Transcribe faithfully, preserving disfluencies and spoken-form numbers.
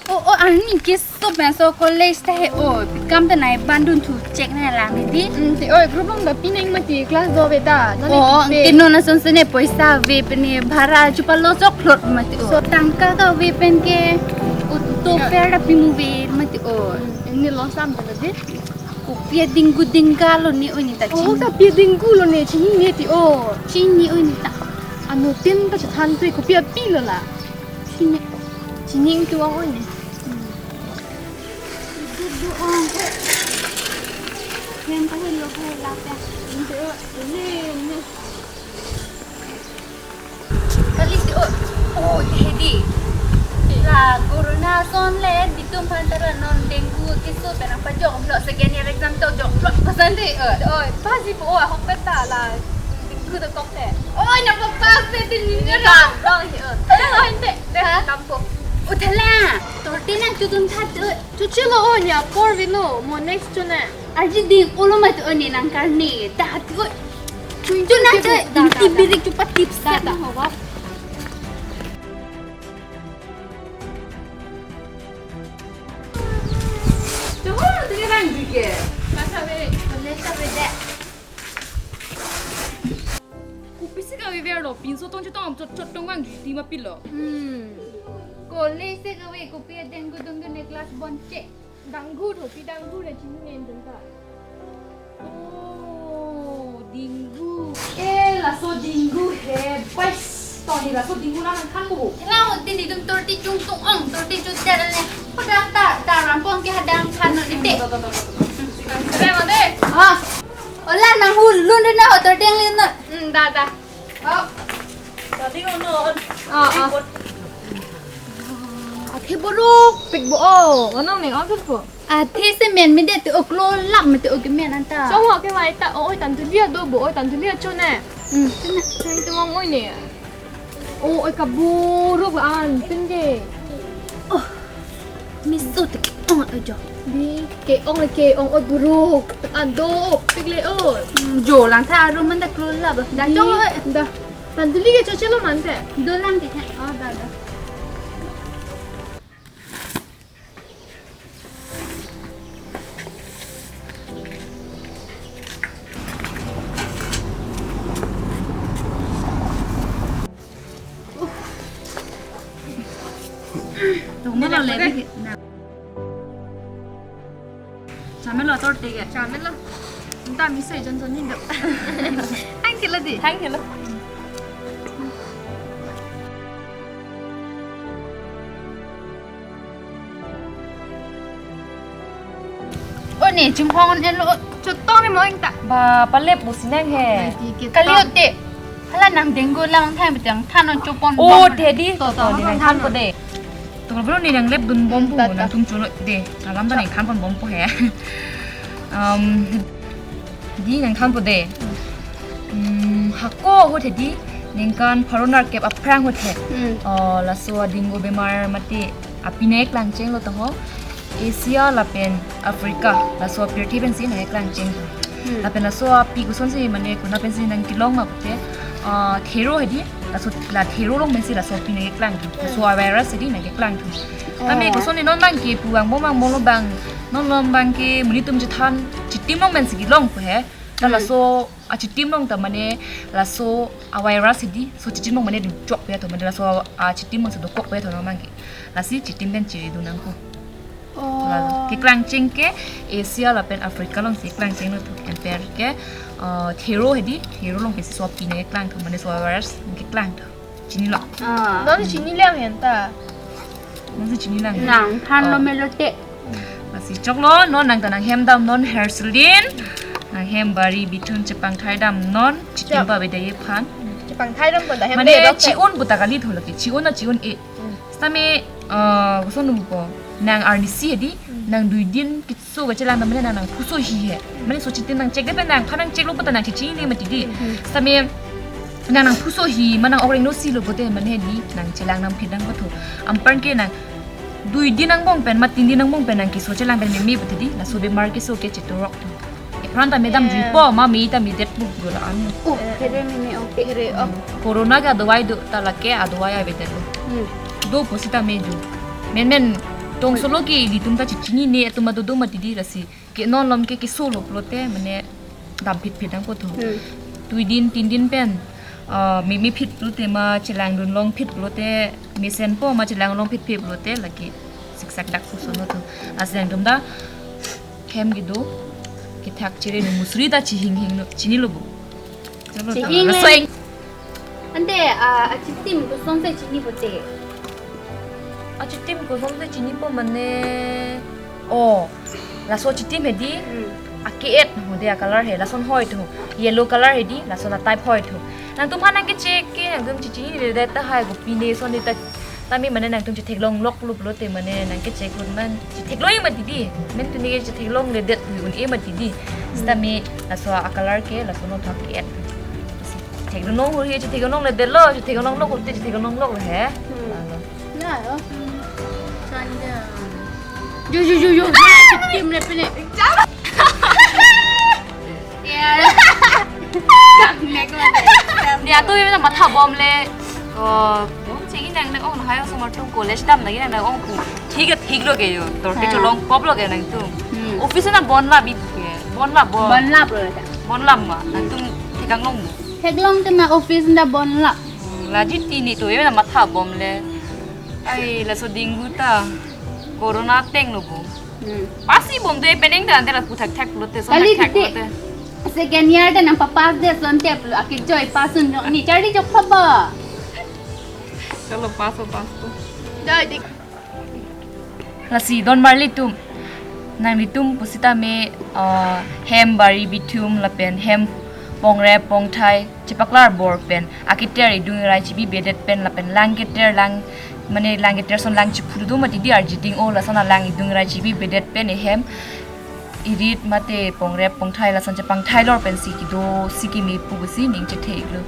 Oh, oh, arni keso penso college ta he, oh, kam ta nai bandun thu check na lang di. Hmm, ti oi, group along ta pineng mati class do beta. Oh, ti non ason sene poisa ave pen ke bhara chupalo choklot mati, oh. So tangka kave pen ke auto fare ta pimu ave mati, oh. Hmm, ini lo sam ta di. Kopi adinggu dingga lo ne oi ne ta. Oh, chini. Kopi adinggu lo ne, chinine ti, oh. Chinine oi ne ta. Anuttin ta chethan tu kopi api lo la. Chinine. Chinine tu oi ne. Hmm. Itu do ong. Yang tahu lo ko la pe. Ini, ini. Kali si, oh, oh, hedi. La corona ason le, netum aphan ta la non dengue keso pen nangpajok lo, second year exam to jok lo, pasan de, eh. Oi, pasi po, oh, ahok peta la dengue dokok te. Oh, nangpapas te, tin ni. Bang, bang, eh. Oi, te, te, ha? Kampo. Uthala, torti nangchudun tha, eh. Chuchelo, oh, nya por vino, mo next chune. Arji ding ulo mati, oh, ne nangkarni. Dah, oh. Chun, chun, chun, chun, chun, inti da, da, birik chupa tips da, da, da. Hawa. Coba lu tiga orang juga. Masa be, boleh tak beda? Kopi si kave verlo, pinso tong chetong chot chot tong vangji, ti ma pilo. Hmm. College si kave kopi adeng gudung dun ne class bon che. Dengue do, pi dengue ne chinine dun ta. Oh, dengue. Eh, laso dengue he, bais. Toni laso dengue nangthan bo. Hello, dini dum torti chungtung ong, torti chuter ne. Padang ta, ta rampong ke hadang than no dite. Tuh, tuh, tuh, tuh, tuh. Sekarang ada. Ah. Ola nang hulun deh na, torti yang lin na. Hmm, da, da. Oh. Tadi ngono. Ah, ah. Athe borok pik bo, oh, manong ne, oh, pik bo. Athe semen me det, oh, klo lap me te, oh, kemen anta. Song ho kevai ta, oh, oi, tan tulia do bo, oi, tan tulia chone. Hmm, chone. Chone te mong oi ne. Oh, oi, kaborok la-an, pin ke. Oh, miso te ke-ong oi jo. Di, ke-ong le ke-ong, oi, borok. An do, pik le, oi. Hmm, jo lang tha, arum man da klo lap. Da, di, jo, oi. Da. Tan tuli ke choche lo man te. Do lang te. Oh, da, da. Tong mana le. Chamelo torti ke. Chamelo. Anta misa jon jon hindo. Thank you lo di. Thank you lo. Oh, ne chunghong elo. Chotong ne mo ingta. Ba, palep bo sinang he. Ai, ti, ti, kali ta. Ote. Hala nang dengue lang thang bitang than on chopon. Oh, bom. Tedi. To, to, to, ne nang than than po de. To, bro, ne nang lep dun bom po, ta, ta, nangtum cholo de. Alam ta nang than pon bom po he. Um, Di nangthan po de. Hmm, hako ahut hedi, ningkan pharo nerkep aphrang ahut he. Hmm. Oh, laso dengue bemar mati api nangkeklang chenglo to ho. Asia lapen Africa, laso apirthe pensi nangkeklang cheng. Hmm. Lapen laso api kosonsi mane konat pensi nangkelong ma pute. Ah, thero hedi, laso la thero along pensi laso api nangkeklang. Laso virus hedi nangkeklang. Tame, eh, kosonsi non abang ke pu abang bom abang bom lo abang, non along abang ke monit atum chethan, chitim along pensi kelong pu he. Ta, hmm, laso achitim along ta mane laso avirus hedi, so chitim along mane dun chok pu he to, mane laso achitim along si dokok pu he to non abang ke. Lasi chitim pen chiri dun nangkok. Oh. La keklang cheng ke Asia lapen Africa alongsi keklang chenglo to, anpar ke, uh, thero hedi, thero along pensi so api nangkeklang to, mane so virus nangkeklang to. Chinilo. Ah. Non chinilo henta. Non si chinilang. Nangthan lo, oh, melo te. Lasi choklo, non nang ta nanghem dam non Herselin. Nanghem bari bithun chepangthai dam non. Chitim, chok, ba beda ye phan. Chepangthai dam ko da hem. Mane de dok te. Chi-un puta kali tholo ke. Chi-un na chi-un-e. Hmm. Sitame, ah, koson num ko. Nang arnisi hedi. Hmm. Nang dui din ke so kachelang ta mane nang nangphuso hi he. Mane so chitim nang check de pen nangphan nang check lo puta nang chechinine mati di. Hmm. Sitame nang nangphuso hi, ma nang okreng no si lo pute mane di, nang chelang nang phidang pathu. Anpar ke nang dui din angbong pen, ma tin din angbong pen nang keso chelang pen meme pute di, laso bemar keso ke chetorok. Aphrang ta me damjui po, ma me ta medet pu dola an. Oh, here meme, oh, here, oh. Corona ke adawai do, ta lake adawai avedetlo. Hmm. Do pu sitame ju. Menmen Tong solo ke ilitum ta chechinine atum adodo mati di, lasi ke non lom ke kesolo pulote mane dam phit phit ang kotho. Hmm. Dui din tin din pen, ah, me me phit pulote ma chelangdun long phit pulote, mesenpo ma chelangdun long phit phit pulote lake siksak dak puson lo to. Aseng atum ta hem kedo kethak chere no, musri ta chihing hing no, chinilo bo. Chalo ta. Chihing le. Laso ing- Ante, ah, achitim kosonsi chini pote? Achitim kosonsi chinipo mane, oh, laso achitim hedi, Hmm. ake-et ho de a-color he, lason hoi tho. Yellow color hedi, lason a-type hoi tho. Nangtum aphan nangkecheck ke, nangtum chechiniledet tahai kopine son de ta, tame mane nangtum chetheklong lok lo pulote mane nangkecheck lo man chetheklong mati di. Men tuni ke chetheklongledet un-e mati di. Sitame laso a-color ke, lason hoi tho ake-et. Chetheklong hur he, chetheklongledetlo, chetheklong lok hote, chetheklong lok he. Hmm. Alo. Ya, oh. Sanja. Yo, yo, yo, yo. Tim le pine. Ya. Kak nek lo deh. Dia tu memang matha bom le. Oh, bom chinine nang ong hai osomar atum college dam lagi nang ong ku. Thik thik lo ke yo. Tor ke Ha. cholong pop lo ke nangtum. Hmm. Office na bon la bit ke. Bon la bon. Bon la bro ta. Bon la ma. Nangtum theklong mo. Theklong te ma office na bon la. Hmm, laji tini tu ya matha bom le. Ai, laso dengue ta. Corona ateng lo bo. Hmm. Pasi bom de penang ta ante la puthak thak pulote, son Kali thak thak titi. Pulote. Second year ta nang papas de son tep lo, ake joy pasun jok ni, charli jok paba. Chalo, paso, paso. Joy dik. Lasi don marli tum. Nanglitum pusitame, ah, hem bari bithum lapen hem pongrep pongthai chepaklar bor pen aketer idung irai chibibedet pen lapen lang keter lang mane lang keter son lang chiphudu mati di arjiding o lason alang idung irai chibibedet pen ehem irit mate pongrep pongthai lason chepangthai lor pensi kedo si keme pu pusi ning chethe iklo.